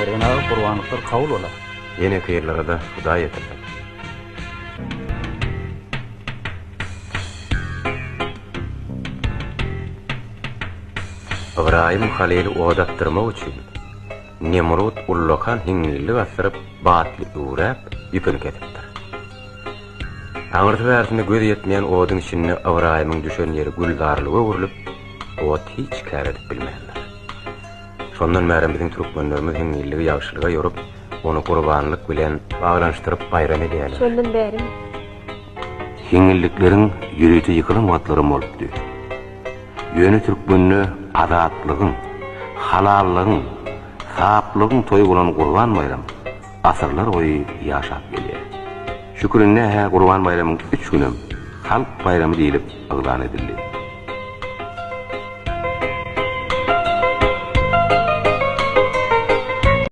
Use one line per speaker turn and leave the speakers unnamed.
Mergen aga gurbanlyklar kabul bolar.
Ýeneki ýyllara-da Hudaý ýetirsin. Ybraýym Halyly ot atdyrmak üçin Nemrut ullakan hiňňillik asdyryp, batly üwräp, ýüpüni kesipdir. Aňyrsy-bärsinde göz ýetmeýän oduň içinde Ybraýymyň düşen ýeri gülzarlyga öwrülip, ot hiç kär edip bilmändir. Şondan bärem biziň türkmenlerimiz hiňňilligi ýagşylyga ýorup, ony gurbanlyk bilen baglanyşdyryp baýram edýärler.
Şondan bärimi?
Hiňňillikleriň ýörite ýykylan wagtlaram bolupdy. Ýöne türkmende azatlygyň, halallygyň, saplygyň toýy bolan Gurban baýram asyrlar boýy ýaşap gelýär. Şükür indi-hä Gurban baýramyň üç günem halk baýramy diýlip yglan edildi.